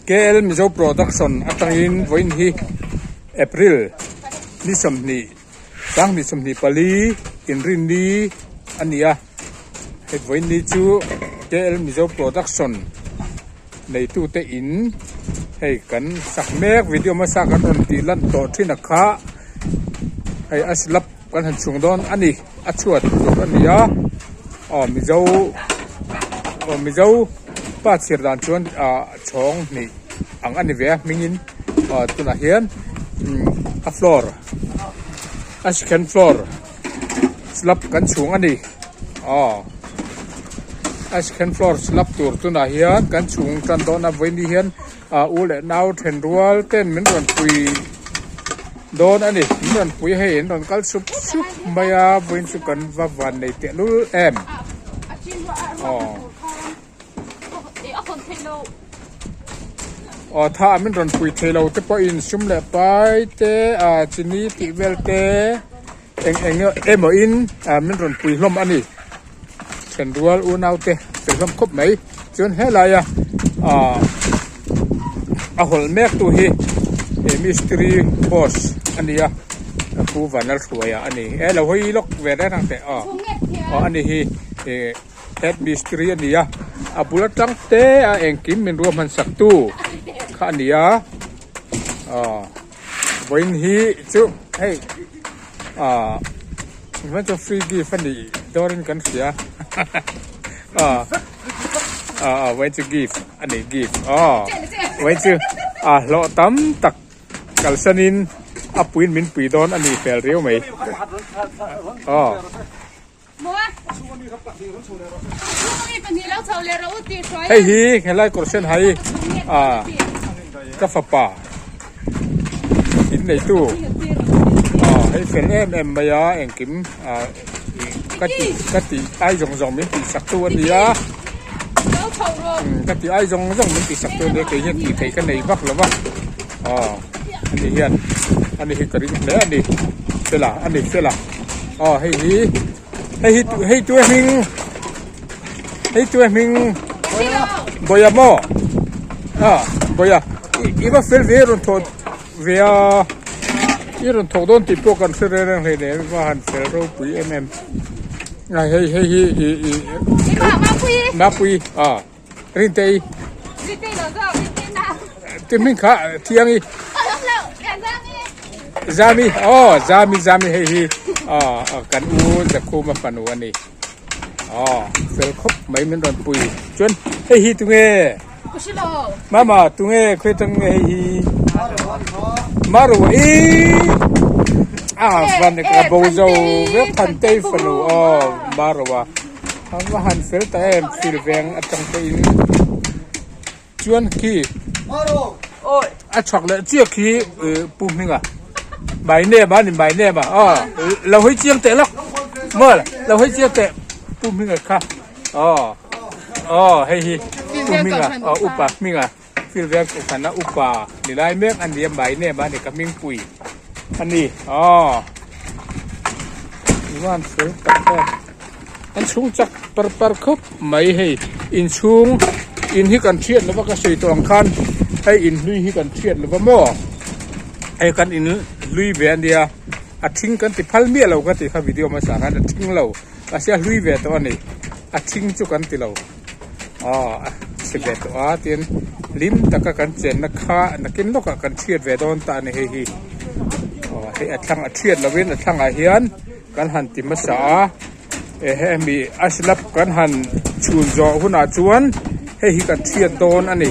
KL Mizo Production atangin vawiin hi April ni sawmhnih sanghnih sawmhnih pali inrinni a ni a, hei vawiin ni chu KL Mizo Production neitute in hei kan sak mek video hmasa kan rawn tih lan tawh thin a kha hei a slab kan han chhung dawn a ni a chhuat tur a ni a aw mizo aw mizo pa chhiar dan chuan ah chhawng hnih ang a ni ve a hmingin aw tunah hian umm a floor a second floor slab kan chhung a ni aw a second floor slab tur tunah hian kan chhung tan dawn a vawiin hian. Ah u leh nau then rual ten min rawn pui dawn a ni min rawn pui hei an rawn kal sup sup mai a vawiin chu kan va van nei teh lul em aw aw tha min rawn pui thei lo te pawhin sum leh pai te ah chini tih vel te eng eng emaw in ah min rawn pui hlawm a ni then rual unau te fel hlawm khawp mai chuan helaia ah a hawlh mek tu hi eh mistiri boss a ni a ka pu Vanlalhruaia a ni e lo hawi lawk ve reng ang teh aw aw a ni hi eh head mistiri a ni a a bul atang te a engkim min ruahman sak tu kha a ni a aw. Vawiin hi chu hei ah engmah chu free gift a nih dawrin kan hria ah ah vawiin chu gift a ni gift aw vawiin chu a hlawh tam tak kalsanin a puiin min pui dawn a nih hmel riau mai aw. Hei hi helai kawr sen hai ah ka fapa in neitu ah hei fel em em mai a engkim ah ka tih ka tih ai zawng zawng min tih sak tu a ni a ka tih ai zawng zawng min tih sak tu a ni a kei hian tih theih ka nei vak lo va aw ani hian ani hi ka ring hle a ni fela a ni fela. Aw hei hi hei hi hei tu hming hei tu hming Boya maw a Boya i va fel ve rawn thawh ve a i rawn thawk dawn tih pawh kan hre reng reng hlei nem va han fel ropui em em a hei hei hi i i Mapui a Rintei ti hming kha Thiangi Zami aw Zami Zami hei hi aw kan u Zakhuma fanu a ni aw fel khawp mai min rawn pui chuan hei hi tunge Mama tunge khawi atang nge hei hi Maru i a van ka bo zo vek Thantei fanu aw Maru a. A va han fel ta em thil veng atang pawhin chuan khi a chhak leh chiah khi pu hminga my name a ni my name a aw lo hawi chiang teh lawk maw lo hawi chiang teh pu hminga kha aw aw hei hi pu hminga aw upa hminga thil veng kohhran a upa ni lai mek a ni a my name a ni ka hmingpui a ni aw van fel tak em. An chhung chak par par khawp mai hei inchhung in hi kan hriat lova ka sawi tawh ang khan hei in hlui hi kan hriat lova maw hei kan in hlui ve ania a thing kan ti phal miah lo ka tih kha video hmasa khan a thing lo mahse a hlui ve tawh a ni a thing chu kan ti lo aw a chhe ve tawh a tin hlim taka kan chenna kha nakin lawkah kan hriat ve dawn ta a ni hei hi aw hei a thlang a hriat lovin a thlangah hian. Kan han ti hmasa a, hemi a slab kan han chhun zawh hunah chuan hei hi kan chhiat dawn a ni.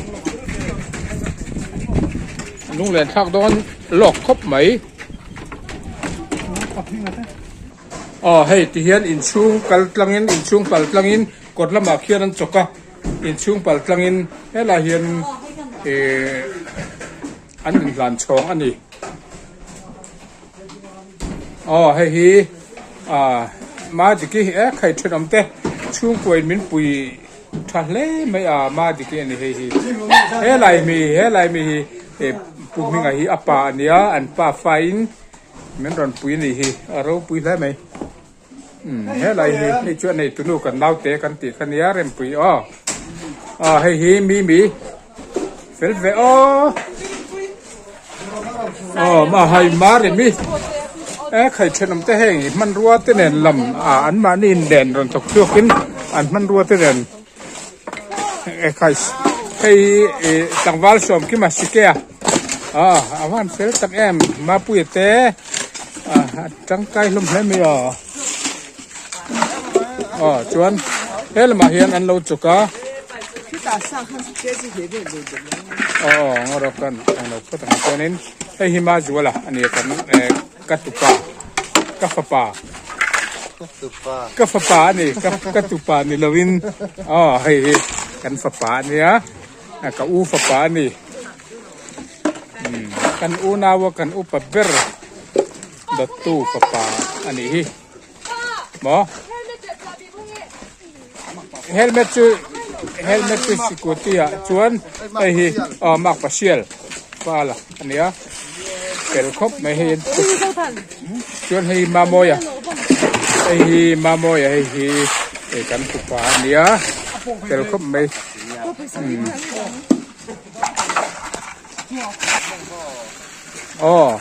Lunglen thlak dawn lawk khawp mai. Aw hei ti hian inchhung kal tlangin inchhung pal tlangin kawt lamah khian an chawk a, inchhung pal tlangin helaiah hian ihh an inhlan chhawng a ni. Aw hei hi ah Madiki e khai thenawm te chhungkua in min pui tha hle mai a Madiki a ni hei hi helai mi helai mi hi eh pu hminga hi a pa a nia an pa fa in min rawn pui a nih hi a ropui hle mai umm helai hi hei chu a nei tunu kan naute kan tih kha nia rempui aw aw hei hi mimi. fel ve aw aw mahai maremi e khai thenawm te heng hmanrua te nen lam ah an mahni in len rawn thawk chhuak in an hmanrua te nen e khai hei ih tlangval sawm kima sike a ah a van fel tak em mapuia te ah a tangkai hlawm hle mai aw aw chuan he lamah hian an lo chuk a. Aw ngaw rawk kan ang lo phawt ang chuanin hei hi Mazuala a ni a kan eh ka tupa ka fapa ka fapa a ni ka ka tupa ni lovin aw hei hi kan fapa a nia ka u fapa a ni kan unau a kan upa ber dawttu fapa a nih hi. Maw? Helmet chu helmet chu scooty ah chuan hei hi aw mark pasial pala a nia fel khawp mai hei chuan hei mamawia hei hi mamawia hei hi hei kan tupa a nia fel khawp mai aw.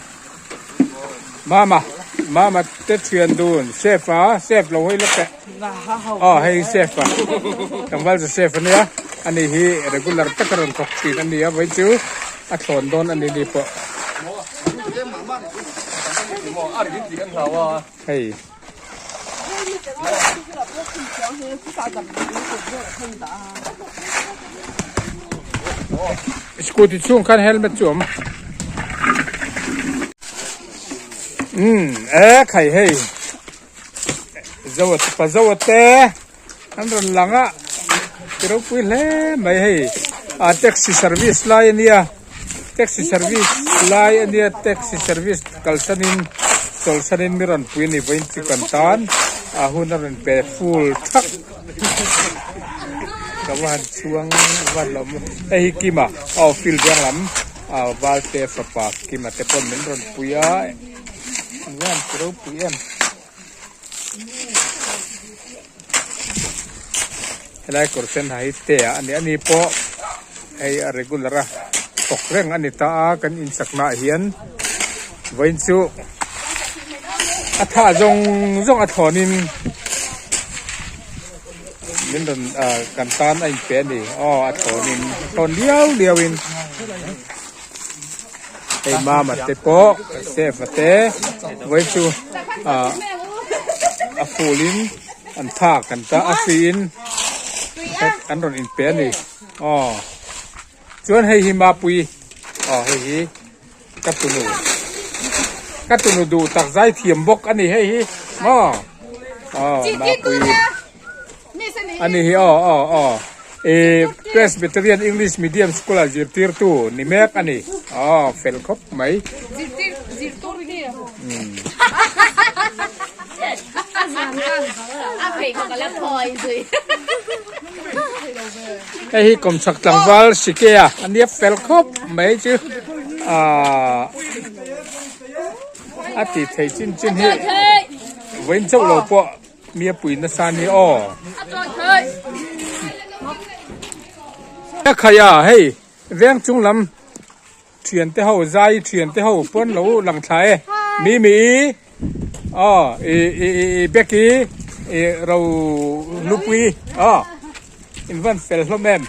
Mama mama te thian dun chef a chef lo hawi lawk teh aw hei hi chef a tlangval chu chef ania ani hi regular taka rawn thawk thin a ni a vawi chu a thlawn dawn a ni ni pawh hei. Scooty chhung khan helmet chu a awm. Umm e khai hei zo pa zo te an rawn lang a ti ropui hle mai hei a taxi service lai a nia taxi service lai a nia taxi service kalsanin chawlhsanin mi rawn pui a ni vawiin chu kan tan a hun a rawn pe full thak. Ka va han chhuang van lo maw hei hi Kima aw field biang lam ah Valte fapa Kima te pawh min rawn pui a an va han ti ropui em helai kawr sen ha hi te ah ani ani pawh hei a regular a thawk reng ani ta a kan insakna ah hian vawiin chu a thah zawng zawng a thlawnin min rawn ah kan tan a inpe a ni aw a thlawnin a thlawn liau liau in hei mama te pawh chef a te vawiin chu ah a full in an thak an ta a free in an rawn inpe a ni aw chuan hei hi mapui aw hei hi. Ka tunu ka tunu duh tak zai thiam bawk a ni hei hi maw aw mapui a ni hi aw aw aw ih Presbyterian English Medium School ah zirtirtu ni mek a ni aw fel khawp mai. Hei hi kawmchhak tlangval Sikea a nia fel khawp mai chu aaa a tih theih chin chin hi vawiin chauh lo pawh mi a pui nasa a ni aw. A khaih a hei veng chung lam thian te ho zai thian te ho pawn lo lang thla e Mimi aw i i i Becky i ro lupui aw in van fel hlawm em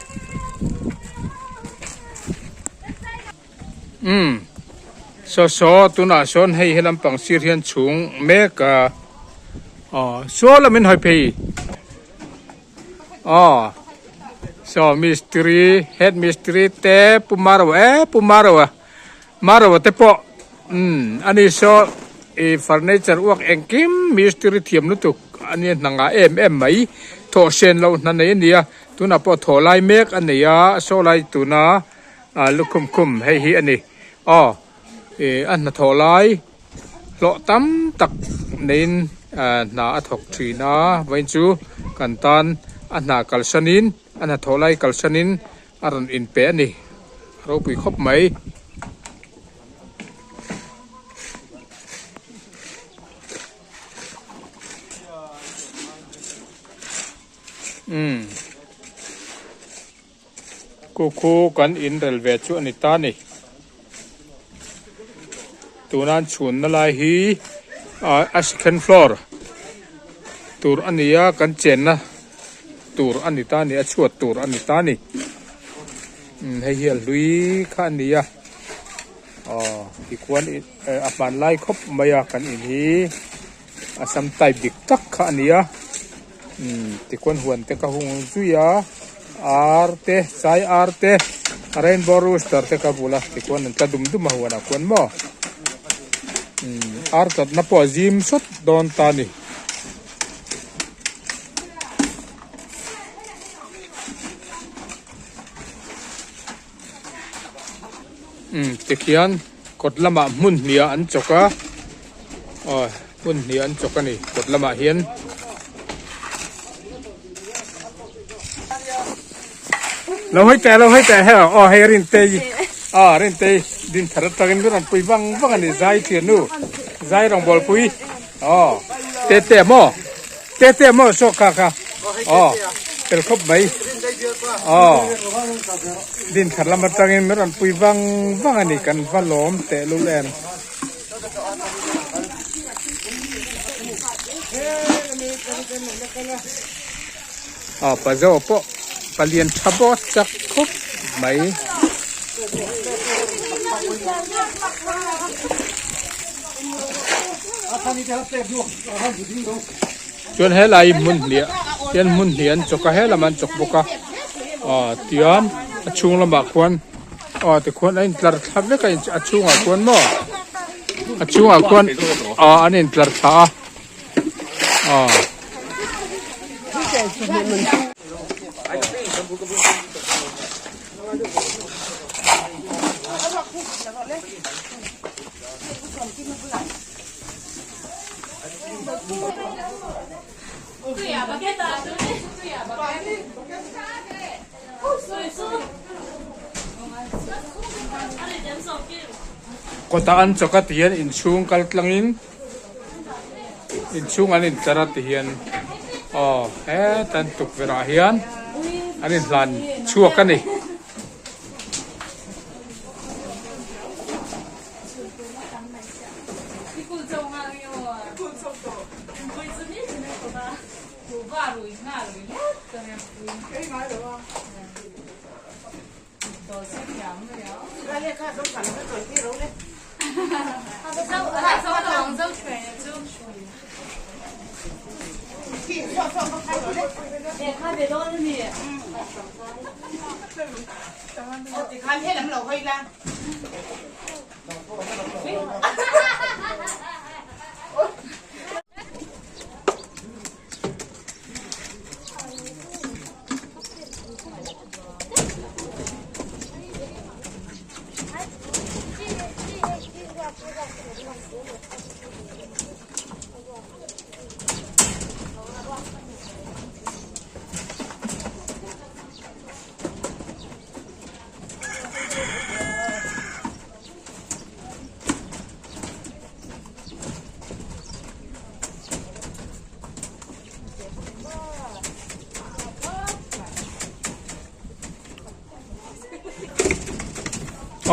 umm saw saw tunah sawn hei helam pang sir hian chhung mek a aw saw lamin hawi phei. Aw saw mistiri head mistiri te pu maro e pu maro a maro te pawh umm ani saw ih furniture uak engkim mistiri thiam lutuk ania hna ngah em em mai thawh hrian loh hna nei ania tunah pawh thawh lai mek a nei a saw lai tuna ah lukhum khum hei hi a ni aw. Ih a hnathawh lai hlawh tam tak neiin hna a thawk thin a vawiin chu kan tan a hna kalsanin a hnathawh lai kalsanin a rawn inpe a ni a ropui khawp mai. Umm. Khu khu kan in rel ve chu a ni ta ni. Tuna an chhunna lai hi a second floor tur a ni a kan chenna tur a ni ta a ni a chhuat tur a ni ta a ni. Umm hei hi a hlui kha a ni a aw tikhuan a hmanlai khawp mai a kan in hi Assam type dik tak kha a ni a umm tikhuan huan te ka hung zui a ar te sai ar te rainbow rooster te ka bul a tikhuan an tla dum dum a huanah khuan maw umm ar tlatna pawh a zim sawt dawn ta a ni. Umm tikhian kawt lamah hmun hnih ah an chawk a aw hmun hnih an chawk a ni kawt lamah hian. Lo hawi teh lo hawi teh hei aw hei Rintei aw Rintei Dinthar atangin min rawn pui vang vang a ni zai thiannu zai rawngbawlpui aw tete maw tete maw saw kha kha aw fel khawp mai aw Dinthar lam atangin min rawn pui vang vang a ni kan va lawm tehlul em. Aw pazo pawh palian tha bawk chak khawp mai. Chuan helai hmun hnih hian hmun hnih an chawk a helam an chawk bawk a aw tian a chhung lamah khuan aw tikhuan a intlar thla vek a a chhungah khuan maw a chhungah khuan aw an intlar thla a aw. Kawtah an chawk a ti hian inchhung kal tlangin inchhung an intlar a ti hian aw heta an tukverh ah hian an inhlan chhuak a ni.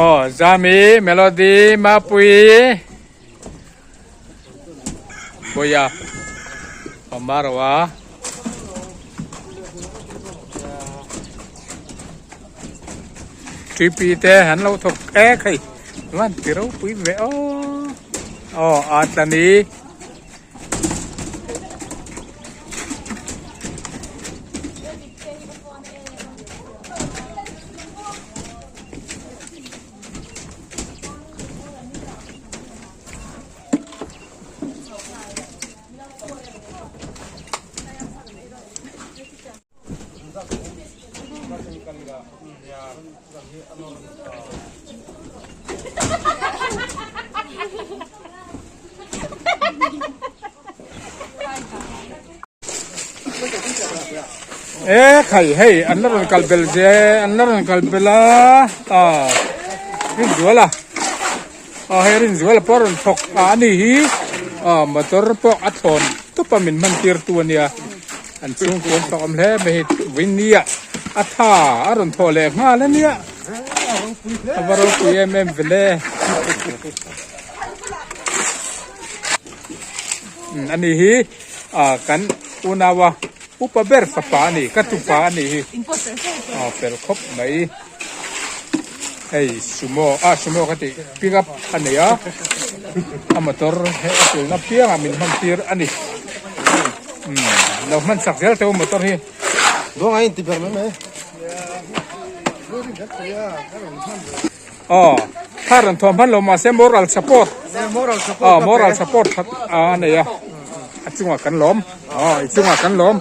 Aw Zami Melody Mapui Boya Pamarawa Tuipui te an lo thawk ek hei van ti ropui ve aw aw a tla ni. E khai hei an la rawn kal bel ze an la rawn kal bel a a rinzual a a hei rinzual a pawh a rawn thawk a ani hi a motor pawh a thlawn tawp a min hman tir tu ania an chhungkuan thawk awm hle mai hei vawiin ni ah. A tha a rawn thawh leh nghal a nia. A va ropui em em vele. A ni hi kan unaua upa ber fapa a ni ka tupa a ni hi. A fel khawp mai. Hei sumo ah sumo ka tih pick up a nei a a motor he a tulna piangah min hman tir a ni umm lo hman chak zel teuh motor hi. Duang a inti ber mai mai. Aw thla rawn thuam hman lo mahse moral support aw moral support that a nei a a chungah kan lawm aw i chungah kan lawm.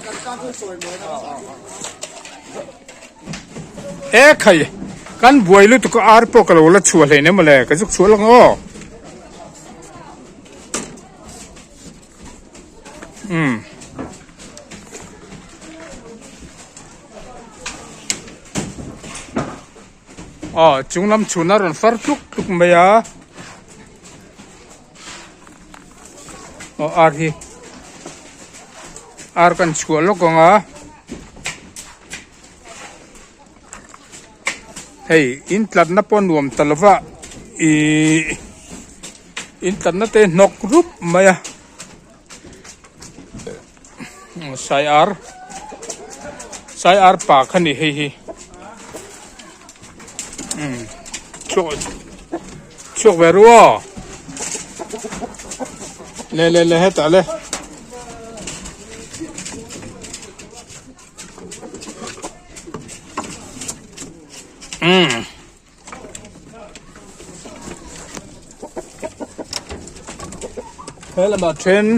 E khai kan buai lutuk a ar pawh ka lo la chhuah hleinem mawle ka zuk chhuah lawk ang aw umm aw chung lam chhun a rawn far tluk tluk mai a aw ar hi ar kan chhuah lawk ang a. Hei in tlatna pawh nuam ta lova ihh in tlatna te hnawk rup mai a sai ar sai ar pa kha ni hei hi umm chhuak chhuak ve ru aw le le le hetah le. He lamah then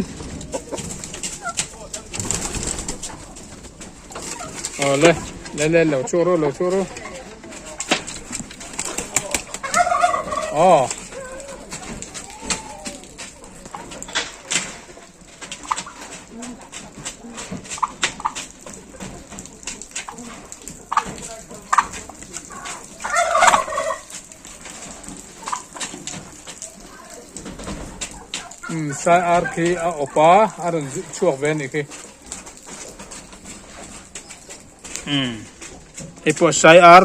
aw le le le lo chhuak rawh lo chhuak rawh aw. Umm sai ar khi a awp a a rawn zut chhuak ve a nih khi umm hei pawh sai ar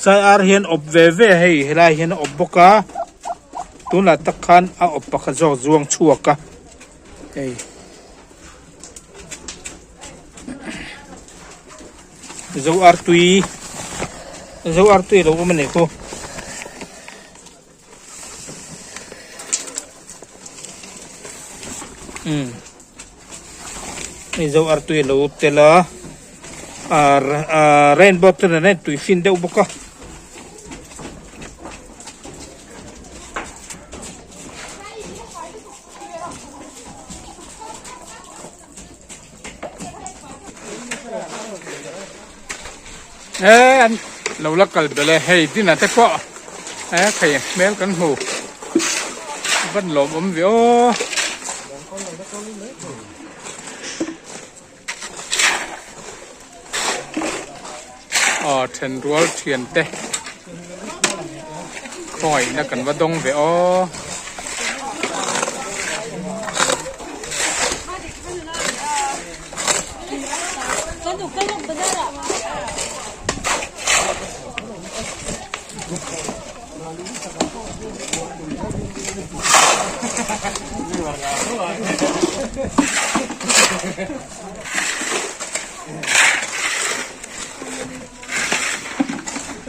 sai ar hian awp ve ve a hei helai hian a awp bawk a tunah tak khan a awp pakhat zawk zuang chhuak a. Hei zo artui zo artui lo awm a ni khu umm hei zo artui lo tel a ah rainbow te nen a intui fin deuh bawk a. E an lo la kal belh e hei dinner te pawh e thei hmel kan hmu van lawm awm ve aw. Aw then rual thian te khawngaihna kan va dawng ve aw.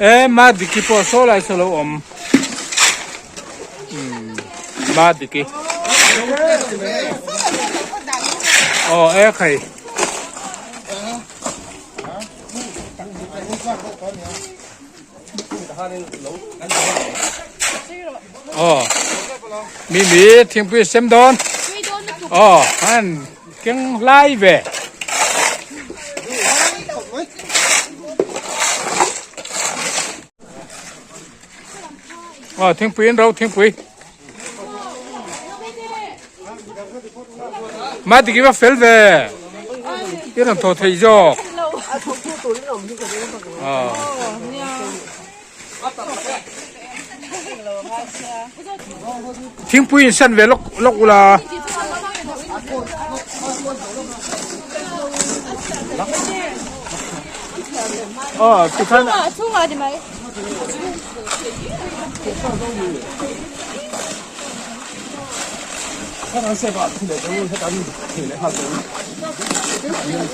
E ma diki pawh saw lai saw lo awm umm ma diki aw e khai. Aw mi mi thingpui sem dawn aw an keng lai ve. Aw thingpui in ro thingpui ma tiki va fel ve i rawn thaw thei zawk aw thingpui in san ve lawk lawk ula. Aw tikhan. Chhungah chhungah ni mai.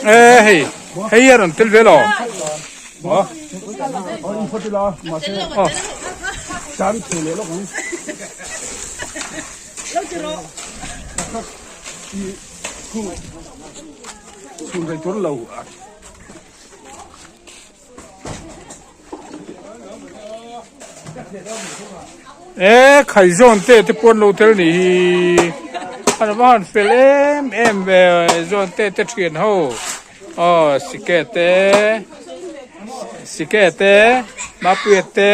E hei hei a rawn tel ve lo. Aw. Aw. E khaizawn te te pawn lo tel nih hi a va han fel em em ve zawn te te thian ho aw sike te sike te mapuia te.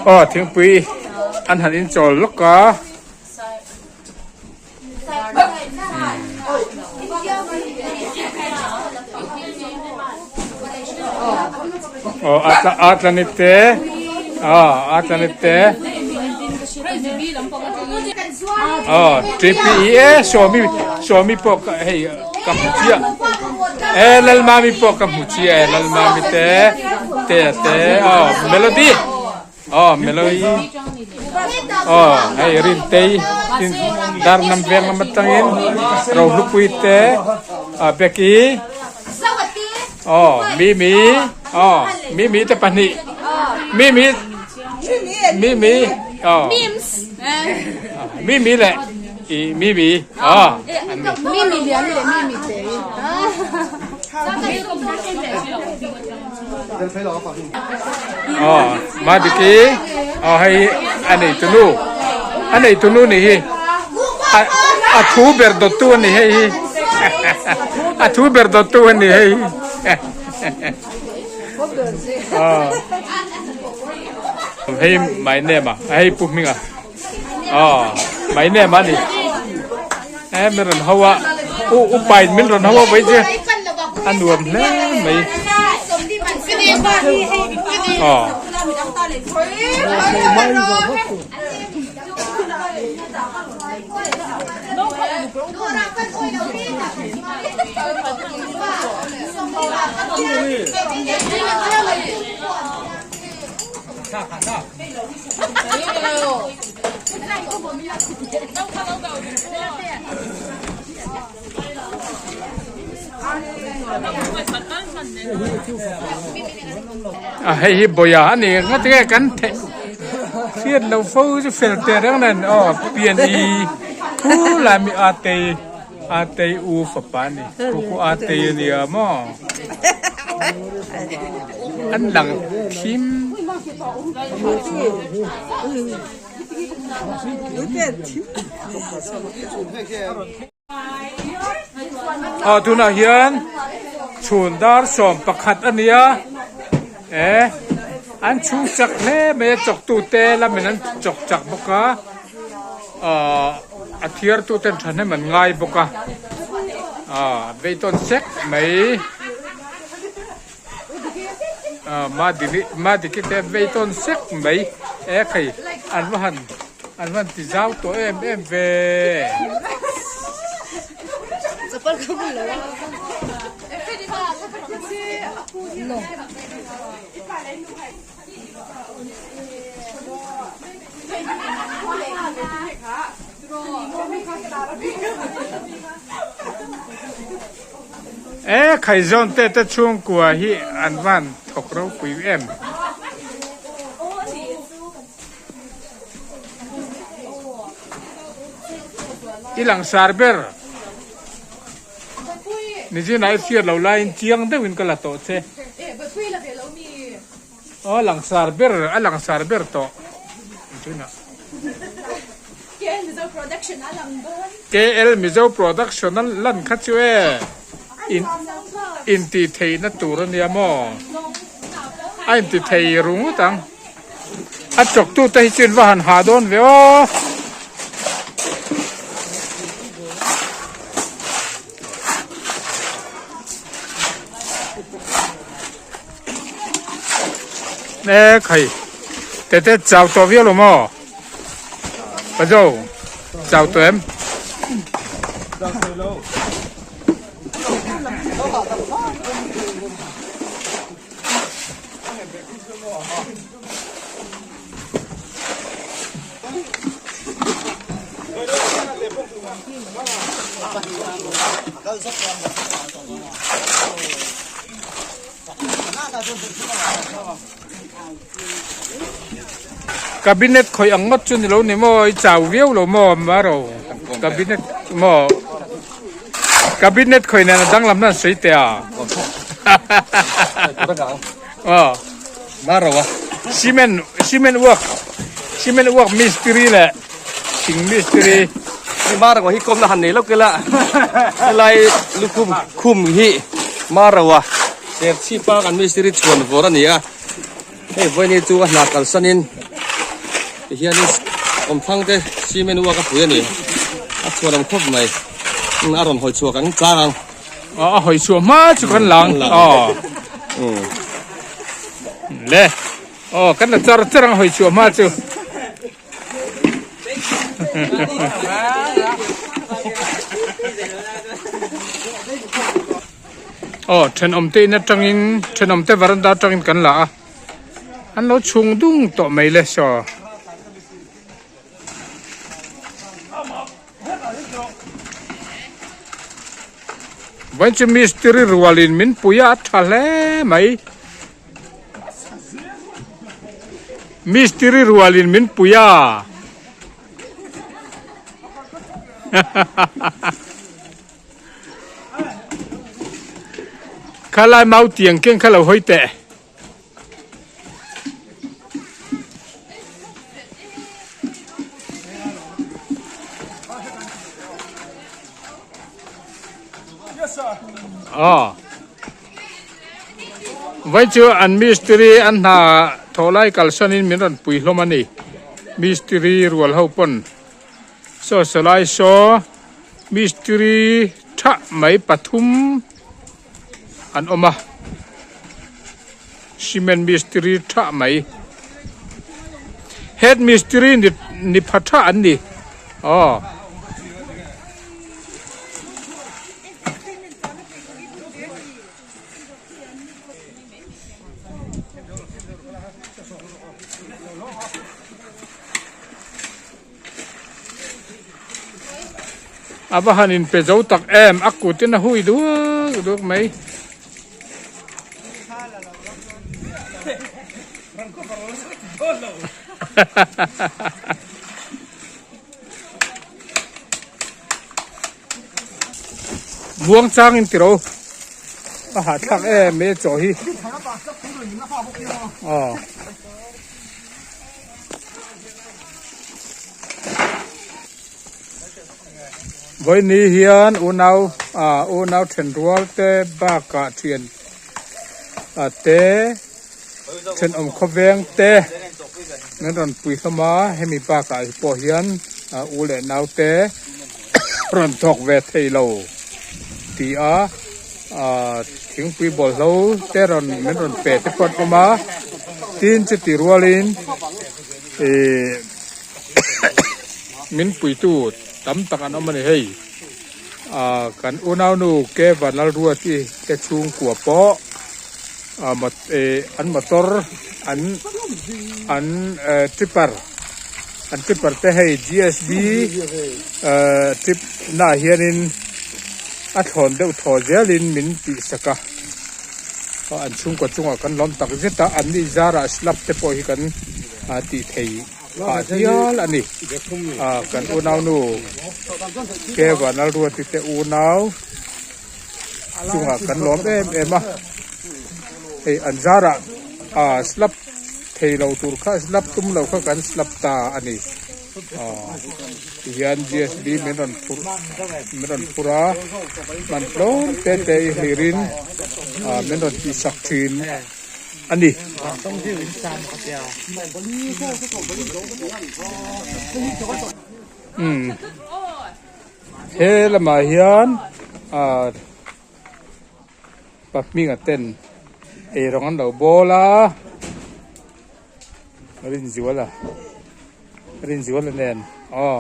Aw thingpui an han inchawl lawk a. Aw a tla ni te aw a tla ni te aw TPE sawmi sawmi pawh ka hei ka hmu chiah e Lalmami pawh ka hmu chiah e Lalmami te te te aw Melody. Aw Melody aw hei Rintei tin dar nam veng lam atangin Rohlupui te ah Becky aw Mimi aw Mimi te pahnih Mimi Mimi aw Mimi leh i Mimi aw an ni. Mimi lian leh Mimi te. Aw Madiki aw hei a nei tunu a nei tunu nih hi a a thu ber dawttu a ni hei hi a thu ber dawttu a ni hei hi aw hei my name a hei pu hminga aw my name a ni e min rawn ho a u upain min rawn ho a vawi che a nuam hle mai aw. A hei hi bawia a ni nga tinge kan theih hriat lo fo chu fel teh reng nen aw pian i khu lai mi a tei a tei u fapa a ni khu khu a tei a nia maw an lang thim. Aw tunah hian chhun dar 11 a nia e an chhung chak hle mai a chawk tute lamin an chawk chak bawk a ahh a thiar tuten thahnem an ngai bawk a ahh beitawn sek mai. Madiki te vei tawn sek mai e khai an va han an va han ti zau tawh em em ve. E Khaizawn te te chhungkua hi an van thawk ropui em. I langsar ber Nizina i hriat lo laiin chiang deuhin ka la tawh che. Aw langsar ber a langsar ber tawh tunah. KL Mizo Production a lang dawn. KL Mizo Production a lan kha chu e in inti theihna tur a nia maw? A inti thei ru ngawt ang. A chawktute hi chu in va han hah dawn ve aw. E khai tete chau tawh viau lo maw? Pazo chau tawh em? Cabinet khawih ang ngawt chu ni lo ni maw i chau viau lo maw maro cabinet maw cabinet khawih nen a danglam hnan sawi teh a aw maro a cement cement work cement work mistiri leh thing mistiri ni maro hi kawmna han nei lawk ila helai lukhum khum hi maro a serchhip a kan mistiri chhuan vawr a ni a. Hei vawiin hi chu a hna kalsanin tihianin awmthlang te cement uak a pui a ni a chhuan awm khawp mai a rawn hawi chhuak ang tlang ang. Aw a hawi chhuah hma chu kan lang aw le aw kan la char char ang hawi chhuah hma chu. Aw thenawmte in atangin thenawmte varanda atangin kan la a an lo chhung dung tawh mai le saw. Vawiin chu mistiri rualin min pui a a tha hle mai. Mistiri rualin min pui a. Khalai mau tiang keng kha lo hawi teh. Aw. Vai chu an mistiri an hna thawh lai kalsanin min rawn pui hlawm a ni. Mistiri rual ho pawn saw sawlai saw mistiri tha mai pathum an awm a cement mistiri tha mai head mistiri ni ni pha tha an ni aw. A va han inpe zo tak em a kut in a hui duak duak mai. Muang chang in tiro a hahthlak em mai a chaw hi aw. Vawiini hian unau ah unau thenrual te bakah thian ah te thenawm khawveng te min rawn pui hlawm a hemi bakah pawh hian ah u leh nau te rawn thawk ve thei lo tih a ah thingpui bawlhlo te rawn min rawn pe te pawh an awm a tin chuti rualin ihh min puitu tam tak an awm a ni hei ah kan unaunu ke Vanlalruati te chhungkua pawh ah ih an motor an an eh tripper an tripper te hei G_S_B eh trip naah hianin a thlawn deuh thaw zelin min tih sak a an chhungkua chungah kan lawm tak zet a an ni zarah slab te pawh hi kan tih thei phah hial a ni ah kan unaunu ke Vanlalruati te unau chungah kan lawm em em a hei an zarah ah slab thei lo tur kha slab tum lo kha kan slab ta a ni ah tihian G_S_B min rawn phurh min rawn phur a hman tlawm te te i hlirin ah min rawn tihsak thin a ni. Umm he lamah hian ah pa hminga ten eirawng an lo bawl a Rinzuala Rinzuala nen aw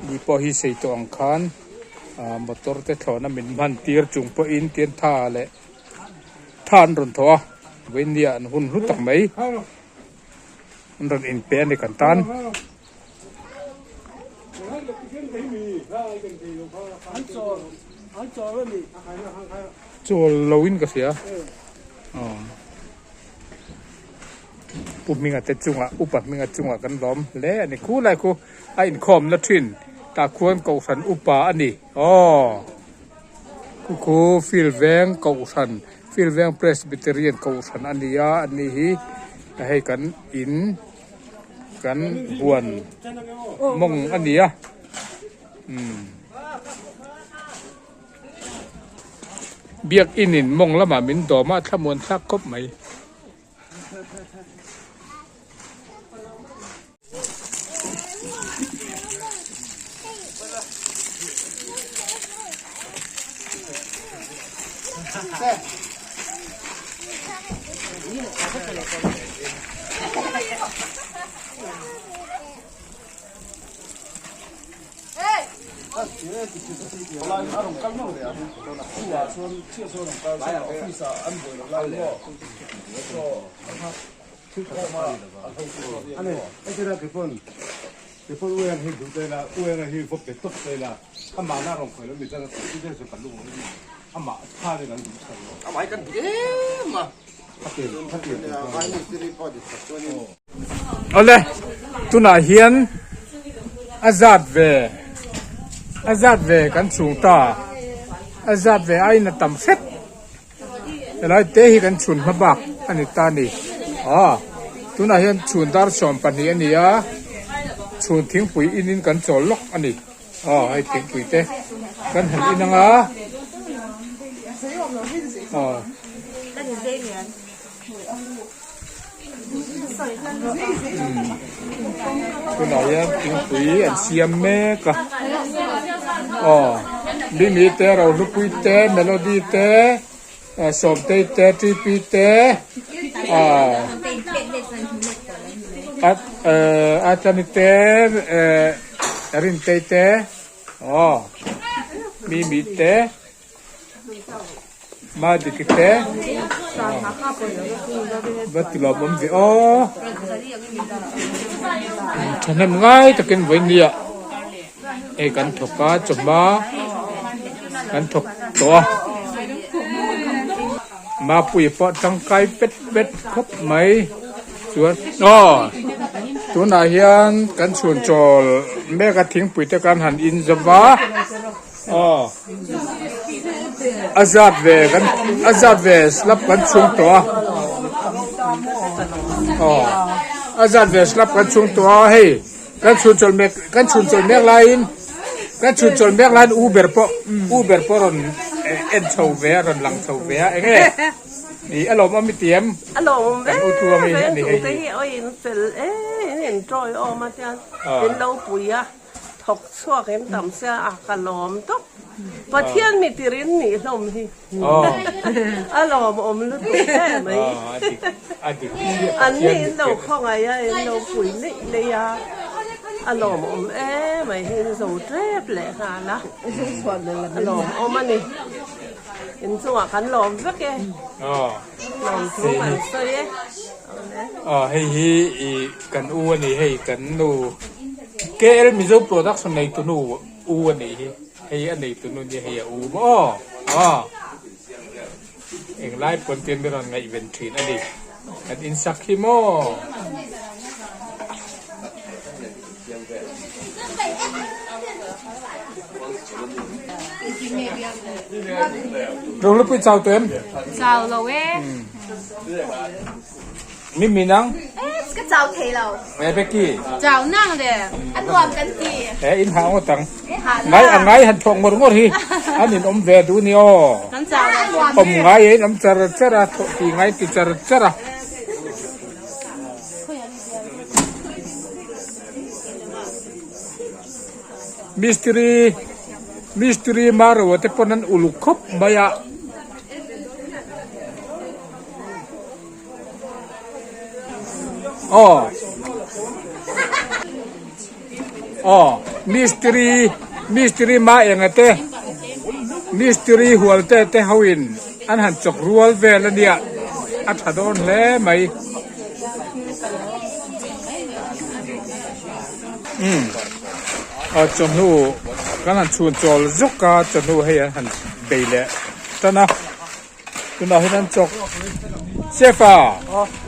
ni pawh hi sei tawh ang khan. Ahh motor te thlawhna min hman tir chung pawhin tian tha leh tha an rawn thawh a vawinia an hun hlu tak mai an rawn inpe a ni kan tan. Chawl lo in ka hria aw Pu Hminga te chungah upa Hminga chungah kan lawm hle a ni khulai khu a inkhawm na thin tah khuan kohhran upa a ni aw khu khu field veng kohhran field veng presbyterian kohhran a ni a ani hi hei kan in. Kan huan mawng a ni a umm biakin in mawng lamah min dawm a thlamuan thlak khawp mai. Awle tunah hian a zat ve a zat ve kan chhung ta a zat ve aiin a tam hret helai te hi kan chhun hma bak a ni ta a ni aw tunah hian chhun dar 12 a ni a chhun thingpui in in kan chawl lawk a ni. Aw hei thingpui te kan han in ang a aw tunah hian thingpui an siam mek a aw mimi te rohlupui te melody te sawmtei te tp te aw atani te rintei te aw mimi te madiki te va ti lawm awm ve aw thahnem ngai takin vawinia hei kan thawk a chawhma kan thawk tawh a Mapuii pawh tangkai pet pet khawp mai chuan aw tunah hian kan chhun chawl mek a thingpui te kan han in zawm a aw a zat ve kan a zat ve slab kan chhung tawh a aw a zat ve slab kan chhung tawh a hei. Kan chhun chawlh mek kan chhun chawlh mek laiin kan chhun chawlh mek laiin u ber pawh u ber pawh rawn en chho ve a rawn lang chho ve a enge ih a lawmawm i ti em A lawmawm kan ve u tluang hi ve a ni hei chungte hi hi awi in fel e in enjoy awm a tian in lo pui a thawk chhuak in tam sia a ka lawm tawp Pathian mi tir in nih hlawm hi a lawmawm lutuk em mai an ni in lo khawngaih a in lo pui leih leih a a lawmawm em mai hei in zo tep leh nghal a a lawmawm a ni in chungah kan lawm vek e lawm thu kan sawi e. Hei hi kan u a ni hei kan nu KL Mizo production neitu nu. U a neih hi hei a nei tunu nia hei a u maw aw englai pawn te mi rawn ngaihven thin a ni kan insak hi maw. Ronglupui chau tawh em? Chau lo e. Mi minang. Ka chau thei lo. Nge Becky. Chau nang le. A nuam kan ti. He in hah ngawt ang. Ngai a ngai han thawk ngawr ngawr hi an in awm ve duh ni aw. Kan chau lo. Awm ngai in awm char char a thawh ti ngai ti char char a. Mistiri mistiri Maro te pawn an uluk khawp mai a. Aw aw mistiri mistiri ma enga te. Mistiri hualte te hoin an han chawk rual vel a nia, a tha dawn hle mai. Umm aw chawhnu kan han chhun chawl zuk a, chawhnu hei an han bei leh tan a. Tunah hian an chawk Chef a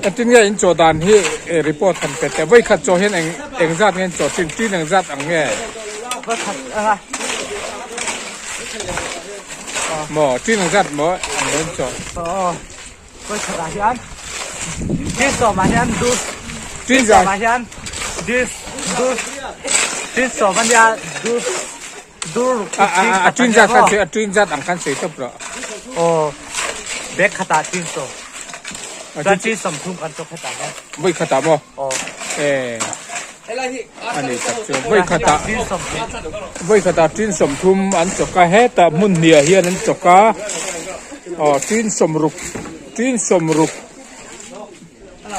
engtin nge in chaw dan hi report han pe teh vawikhat chaw hian eng eng zat nge in chaw thin tin eng zat ang nge maw tin eng zat maw ang nge in chaw vawikhat ah hian tin sawm ah hian dus tin zat ah hian dus dus tin sawm ania dus Dur A a a twin zat khan sawi a twin zat ang khan sawi tawp rawh. Aw bag khatah twin saw. Chuan twin 30 kan chawk hetah hian. Vawi khatah maw? Aw. E a ni tak chu vawi khatah Twin 30. vawi khatah twin 30 an chawk a hetah hmun hniah hian an chawk a aw twin 60 twin 60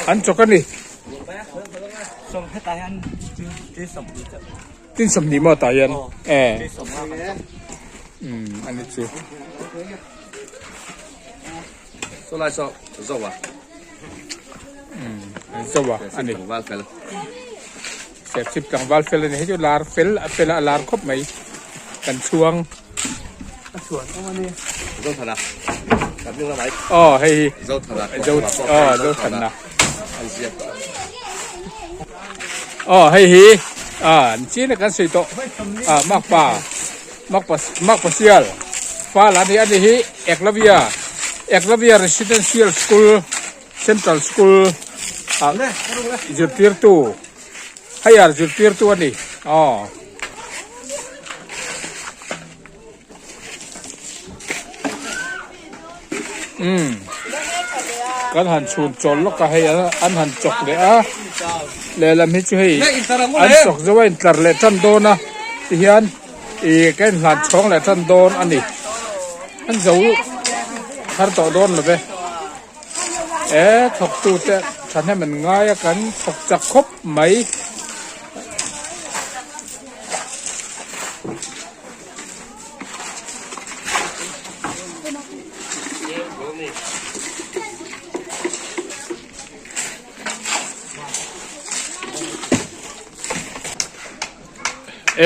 an chawk a ni. Sawm hetah hian twin 30 chawk. Tin 20 maw tah hian e umm ani chu. Saw lai saw zo a. Umm zo a ani. Tlangval fel. Serchhip tlangval fel ani hei chu lar fel a fel a lar khawp mai kan chhuang. A chhuan awm ani. Zothana. Kan hming lamah hi. Aw hei hi. Zothana. Zo aw Zothana. An ziak tawh a. Aw hei hi ah an chin a kan sawi tawh ah makpa makpa makpa sial pa la ni ani hi Eklavya Eklavya Residential School Central School ah zirtirtu higher zirtirtu ani aw. Umm kan han chhun chawl lawk a hei an han chawk leh a lehlam hi chu hei an chawk zo a intlar leh tan dawn a tihian ih ka inhlan chhawng leh tan dawn a ni an zo thar tawh dawn lo ve e thawktu te thahnem an ngai a kan thawk chak khawp mai.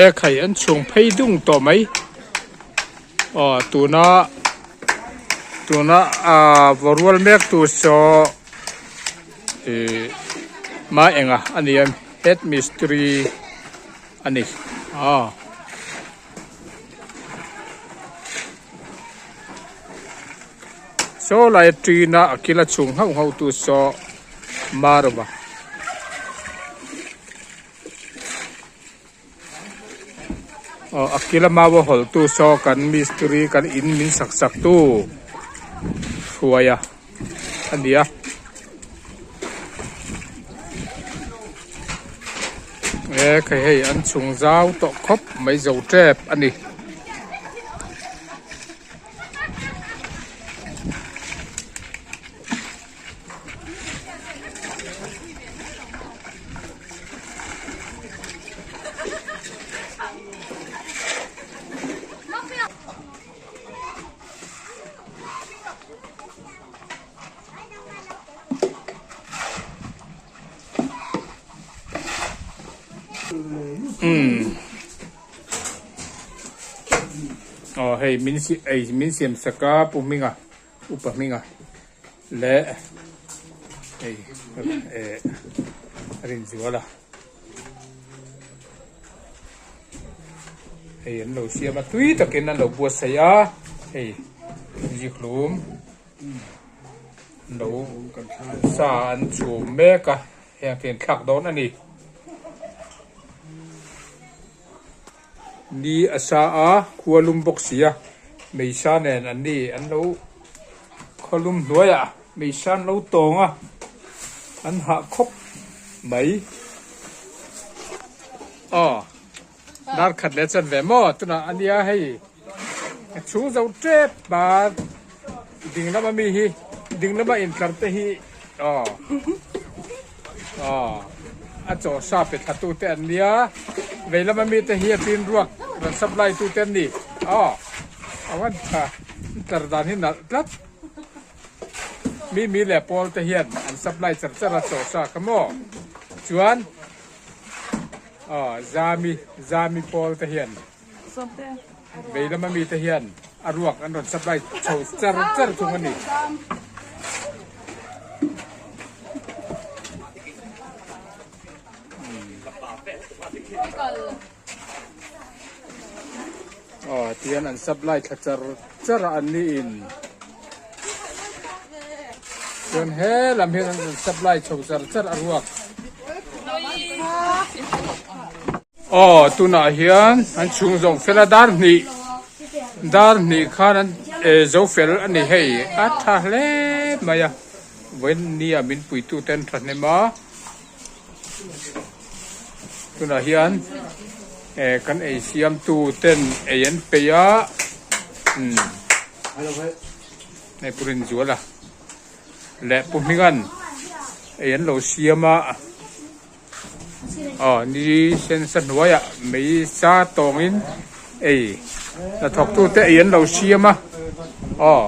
E khai an chhung phei dung tawh mai aw tuna tuna ah vaw rual mek tur saw ih mah enga a ni a head mistri. A ni aw. Saw lai ṭina a kila chhung nghauh nghauh tu saw Marova. Aw a kila mau a hawlh tu saw kan mistiri kan in min sak sak tu hruaia a ni a. E khai hei an chhung zau tawh khawp mai zo tep a ni. Umm aw hei min si ei min siam sak a pu hminga upa hminga leh hei eh Rinzuala hei an lo siam a tui takin an lo buatsaih a hei zikhlum. Lo sa an chhum mek a heng te in thlak dawn a ni. Ni a sa a khua lum bawk si a meisa nen an ni an lo khaw lum hnuai ah meisa an lo tawng a an hah khawp mai. Aw dar khat leh chuan ve maw tunah a nia hei. A chhung zo tep a ding lama mi hi ding lama intlar te hi aw aw a chaw sa pe thla tu te an nia vei lama mi te hi a tin ruak rawn supply tu te an ni aw. A van tha tlar dan hi nalh tlat. Mi mi leh pawl te hian an supply char char a chaw sa kha maw. Chuan aw zami zami pawl te hian vei lama mi te hian a ruak an rawn supply chho char char thung a ni. Aw tihian an supply thla char char a an ni in chuan he lam hian an rawn supply chho char char a ruak. Aw tunah hian an chhung zawng fel a dar hnih dar hnih khan an zo fel a ni hei a tha hle mai a vawiin nia min puitu te an thahnem a. Tunah hian eh kan ei siamtu ten ei an peih a umm hei Pu Rinzuala leh Pu Hminga'n ei an lo siam a aw ni sensa hnuaiah mei sa tawngin ei hnathawktu te ei an lo siam a aw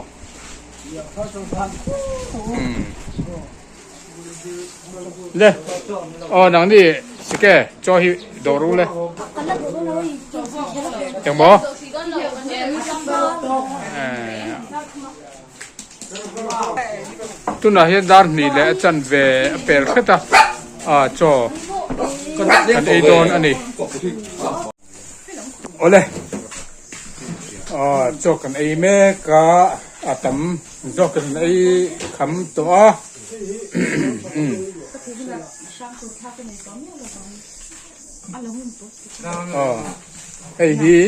umm. Le aw nang ni sike chaw hi dawh ru le engmaw tunah hian dar hnih leh a chan ve a pel hret a a chaw kan ei dawn a ni awle aw chaw kan ei mek a a tam zawk kan ei kham tawh a. Aw hei hi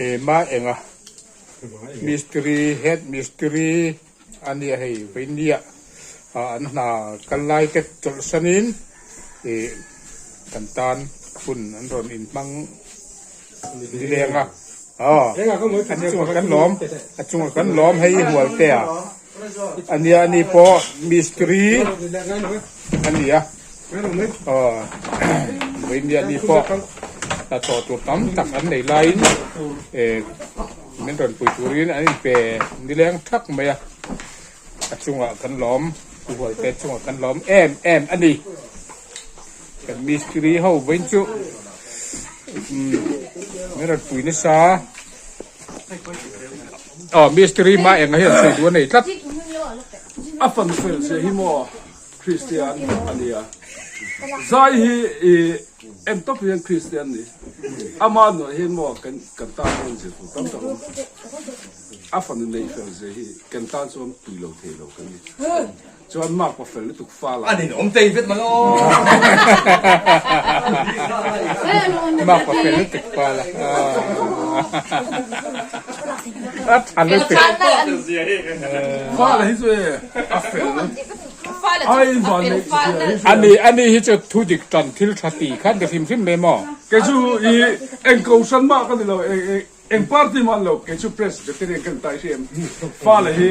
eh ma enga mistiri head mistiri a nia hei veinia ah an hna kal lai te chawlh sanin ih kan tan hun an rawn inhmang nileng a aw a chungah kan lawm a chungah kan lawm hei hual te ah. Ania ani pawh mistri a ni a aw vawinia ni pawh hnathawh tur tam tak an nei laiin eh min rawn pui turin an inpe nileng thak mai a a chungah kan lawm hual te chungah kan lawm em em a ni kan mistri ho vawiin chu umm min rawn pui nasa. Aw mistiri hma enga hian sawi duh a nei tlat. A fan fel che hi maw Kristian a nia. Zai hi i en tawp hian Kristian ni. Ama nuah hian maw kan kan tan hian zir tur tam tak awm. A fanu neih fel che hi kan tan chuan pui lo thei lo kan ni. Chuan mark pa fel lutuk fal a. An in awm tei vet mai aw. Mark pa fel lutuk fal a. A tha lutuk. Fal hi chu e a fel. Ai van neih chu zia hi chu. Ani ani hi chu thu dik tan thil tha ti khan ka hrim hrim mai maw. Kei chu i eng kohhran mah ka ni lo Eng party mah an lo, kei chu Presbyterian ka ni ta i hria em? Fale hi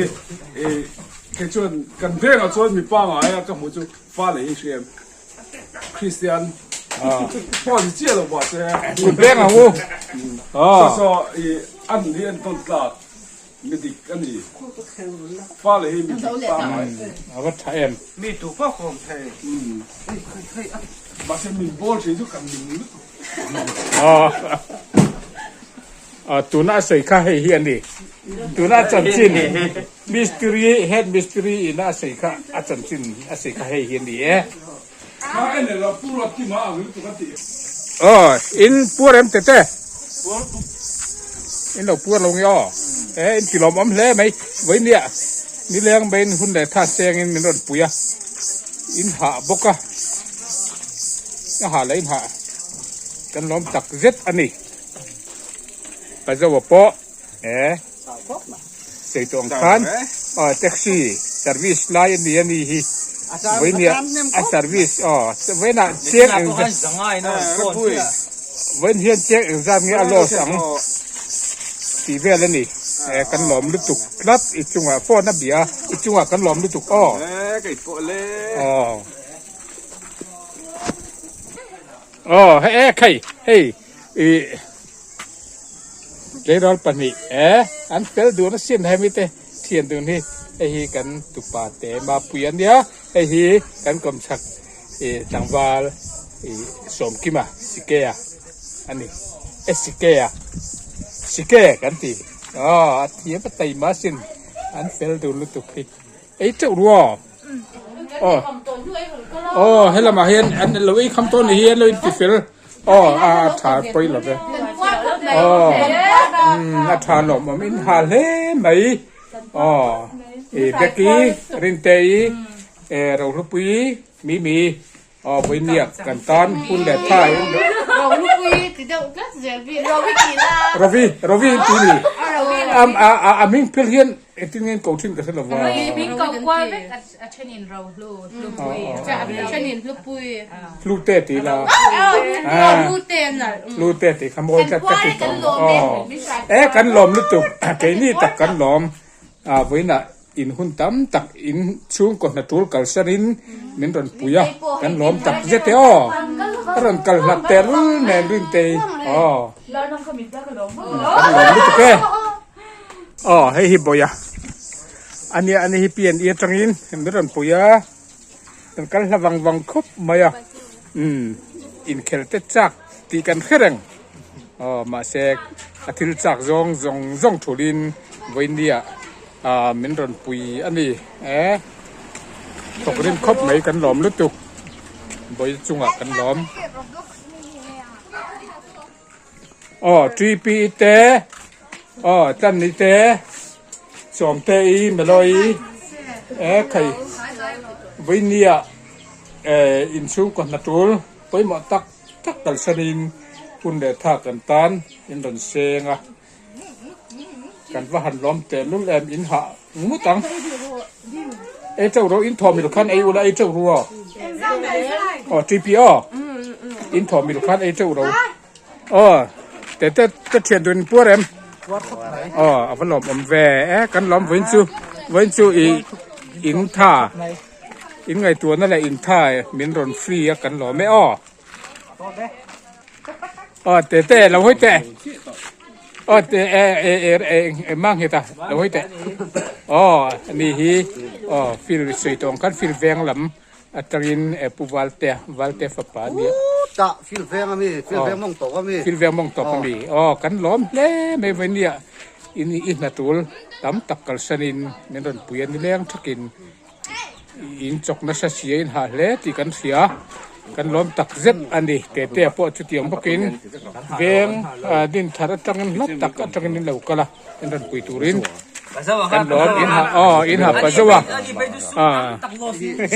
kei chuan kan vengah chuan mi pangai a ka hmuh chu fale hi hria em? Christian pawh ni chiah lo mahse Kut veng ang u. Saw saw i an hi an tawn tlak mi dik a ni. Fale hi mi dik pangai. A va tha em. Mi tu pawh kawm thei. Mahse min bawl thin chu kan ning lutuk. Aw tuna a sawi kha hei hi a ni tuna a chanchin mistiri head mistiri ina a sawi kha a chanchin a sawi kha hei hi a ni e. Aw in puar em tete in lo puar lo nge aw e in ti lawmawm hle mai vawinia nileng maiin hun leh tha sengin min rawn pui a in hah bawk a. A ha leh inhah kan lawm tak zet a ni. Pazoa pawh e sei tawh ang khan aw taxi service lai a ni a ni hi vawinia a service aw vawiinah chiang eng vawiin hian chiang eng zat nge a loss ang tih vel a ni e kan lawm lutuk tlat i chungah phone a bia i chungah kan lawm lutuk aw aw. Aw hei e khai hei i Tleirawl pahnih e an fel dun asin hemi te thian dun hi hei hi kan tupa te mapui a nia hei hi kan kawmchhak ih tlangval ih Sawmkima Sikea a ni e Sikea Sike kan ti aw a thiam a taima asin an fel dun lutuk hi ei teuh rua. Aw aw helamah hian an lo ei kham tawh ni hi an lo inti fel aw a tha pawi lo ve aw umm a tha lawm awm in ha hle mai aw i Becky Rintei e Rohlupui Mimi Aw Vawinia kan tan hun leh tha in Rohlupui ti deuh tlat zel bik Rovi ti la Rovi Rovi in ti ni am a a a hming phel hian engtin nge in ko thin ka hre lova Hming ko kual vek a then in Rohlu Hlupui a then in Hlupui Hlu te ti la Hlu te an nalh Hlu te ti kha mawi tlat ka ti tawh aw e kan lawm lutuk keini tak kan lawm a vawiinah In hun tam tak in chhungkaw hna tul kalsarin min rawn pui a, kan lawm tak zet e aw. A rawn kal hlat ter nen Rintei aw. Kan lawm lutuk e. Aw hei hi Bawia a nia ani hi PNE atangin min rawn pui a, kan kal hla vang vang khawp mai a, umm inkhel te chak tih kan hre reng. Aw mahse a thil chak zawng zawng zawng thulin vawinia ah min rawn pui a ni e thawk rim khawp mai kan lawm lutuk vawi chungah kan lawm aw tp te aw tlanni te sawmte i melawi e khai vawinia eh inchhungkaw hna tul pawimawh tak tak kalsanin hun leh tha kan tan in rawn seng a. Kan va han lawm teh lul em in hah ngut ang. Ei teuh ro in thawmil khan ei ula ei teuh ru aw. Aw TP aw. In thawmil khan ei teuh ro. Aw te te te thian dun puar em. Aw a va lawm awm ve e kan lawm vawiin chu vawiin chu i in tha in ngaihtuahna leh in tha min rawn free a kan lawm e aw. Aw te te lo hawi teh aw te e e e e e mang hi ta lo hawi teh aw ani hi aw fil sawi tawng khan fil veng lam atangin e pu valte valte fapa ania tah fil veng ami fil veng mawng tawp ami fil veng mawng tawp ami aw kan lawm hle mai vawnia in i hna tul tam tak kalsanin min rawn pui a ni leng thakin In chawk nasa si a inhah hle tih kan hria, kan lawm tak zet a ni. Tetea pawh chutiang bawkin veng din thar atangin hla tak atangin in lo kal a, in rawn pui turin kan lawm. Inhah aw inhah pa zauh a,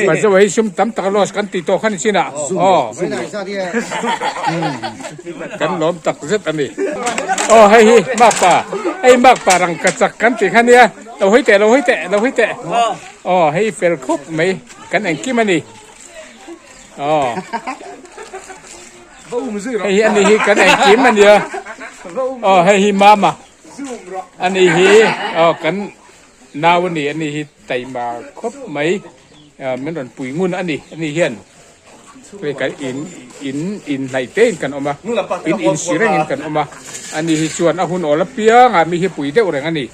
pa zauh a hi sum tam tak a loss kan tih tawh kha ni chin ah aw kan lawm tak zet a ni. Aw hei hi makpa, hei makpa rangkachak kan tih kha nia. Lo hawi teh, lo hawi teh, lo hawi teh. Aw, hei fel khup mai. Kan engkim a ni. Aw. Hei hi ani hi kan engkim a nia. Aw, hei hi mama. Ani hi aw kan nau a ni, ani hi taima khup mai. Min rawn pui ngun a ni, ani hian. Hei kan in in in hnaih te in kan awm a, in in si reng in kan awm a, ani hi chuan a hun awl apiang ah mi hi pui deuh reng a ni.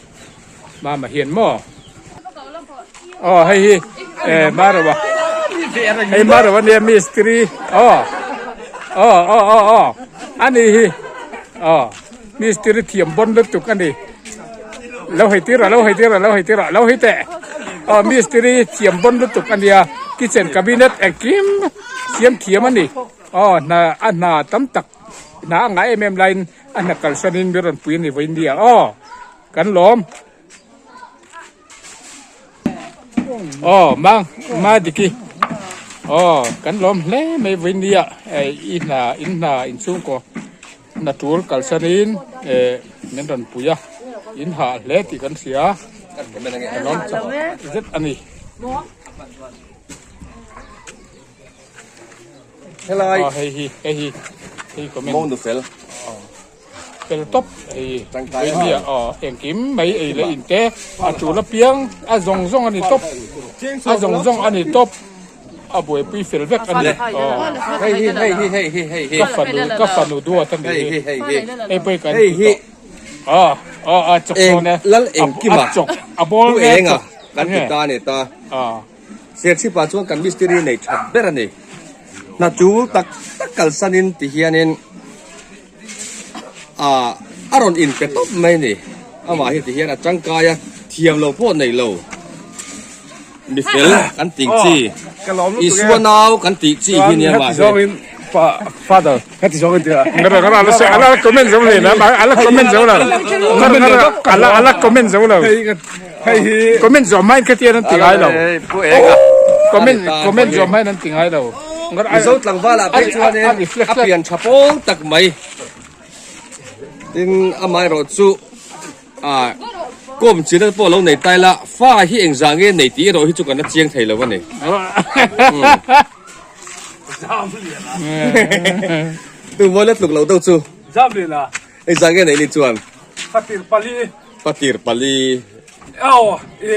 Mama hian maw? Aw hei hi eh Marawa hei Marawa nia mistri aw aw aw aw aw ani hi aw mistri thiam bon lutuk ani lo hei tir a lo hei tir a lo hei tir a lo hei teh aw mistri thiam bon lutuk ania kitchen cabinet engkim siam thiam ani aw hna a hna tam tak hna a ngah em em laiin a hna kalsanin mi rawn pui ani vawiin nia aw. Kan lawm. Aw mang ma diki. Aw kan lawm hle mai vawiin nia i hna in hna in chhungkaw hna tul kalsanin eh min rawn pui a in hah hle tih kan hria ka lawm chak zet a ni. Helai. Aw hei hi hei hi hei comment. Monu fel. Fel tawp hei Vainia aw engkim mai ei leh in te a tul apiang a zawng zawng a ni tawp a zawng zawng a ni tawp a buaipui fel vek a ni aw Hei hi hei hi hei hi hei hi ka fanu ka fanu duat a ni hei hi hei hi hei pawh hi kan hei ti hi tawh. Eng lal engkima pu enga kan ti ta a ni ta. Serchhip ah chuan kan mistiri nei that ber a ni. Hna tul tak tak kalsanin ti hianin ah a rawn inpe tawp mai a ni. Amah hi ti hian a tangkai a, thiam lo pawh nei lo. Mi fel kan tih chi, Isua nau kan tih chi hi nia mah hi. Father, heti zawng in tia. Ngara ngara ala se ala comment zo le na ala comment zo lo. Ngara ngara ala ala comment zo lo. Hei hi comment zo mai ka tian an ti ngai lo. Pu enga. Comment comment zo mai an ti ngai lo. Ngara Mizo tlangval ah phei chuan in a pian tha pawl tak mai. Tin amaherawh chu Ah, kawm chin pawh lo nei tai la, fa hi engzah nge nei tih erawh hi chu kan la chiang thei lo a ni. Tu mawi la tluk lo deuh chu. Engzah nge nei ni chuan? Fatir pali. Fatir pali. Aw, i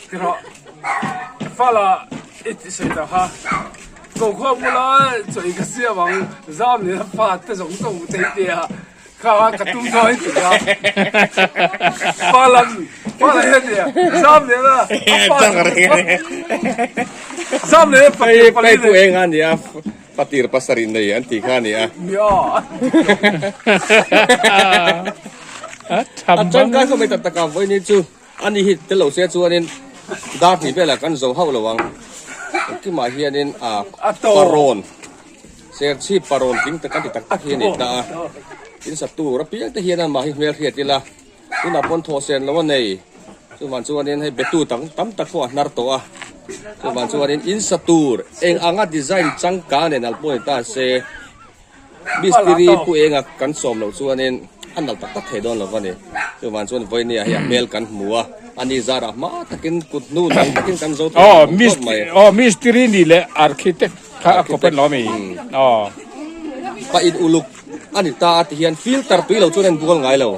tiraw fala i ti sawi ta kha. Ko khaw bula chaw i ka siam ang zam leh fa te zawng zawng te tia. Kha ka tum zo hi tia. Palan palan hian tia. Zam leh la. Zam leh patir pali. Hei pu eng a nia patir pasarih nei an tih kha a nia. Nia. A tangkai khawp mai tak tak a vawiin hi chu ani hi tel lo se chuanin dar hnih velah kan zo hauh lo ang. Engkimah hianin a parawn. Serchhip parawn tling tak a ti tak tak hi a ni ta a, in sa tur apiang te hian amah hi hmel hriat ila, tunah pawn thawh sen lo a nei, chuvang chuanin hei betu tam tam tak pawh a hnar tawh a, chuvang chuanin in sa tur eng anga design changkang nen al pawh ni ta se, mistiri pu enga kan sawm loh chuanin a nalh tak tak thei dawn lo a ni, chuvang chuan vawinia hei a hmel kan hmu a, ani zarah hma takin kut hnu dang takin kan zo thei ang khawp mai. Aw mistiri nih leh architect. Kha a kawp lo mi. Aw. Pa in uluk a ni ta a ti hian filter tui lo chuan a inbual ngai lo.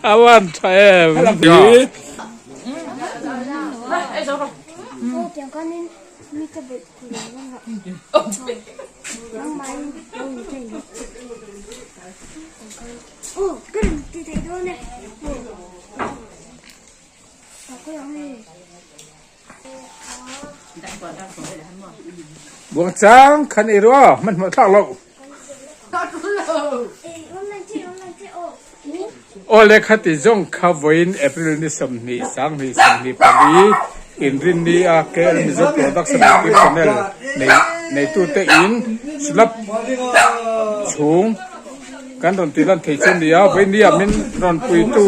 A van tha em. Buangchang khan ei rua hmanhmawh thlak lo. Aw le khati zawng kha vawiin April ni 20 sang hnih 24 inrinni a KL Mizo Production YouTube channel nei neitute in slab chhung Kan rawn tih lan thei chu nia, vawinia min rawn puitu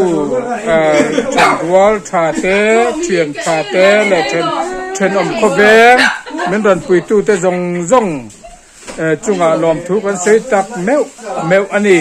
thenrual tha te, thian tha te leh then thenawm khawveng min rawn puitu te zawng zawng chungah lawmthu kan sawi tak meuh meuh a ni.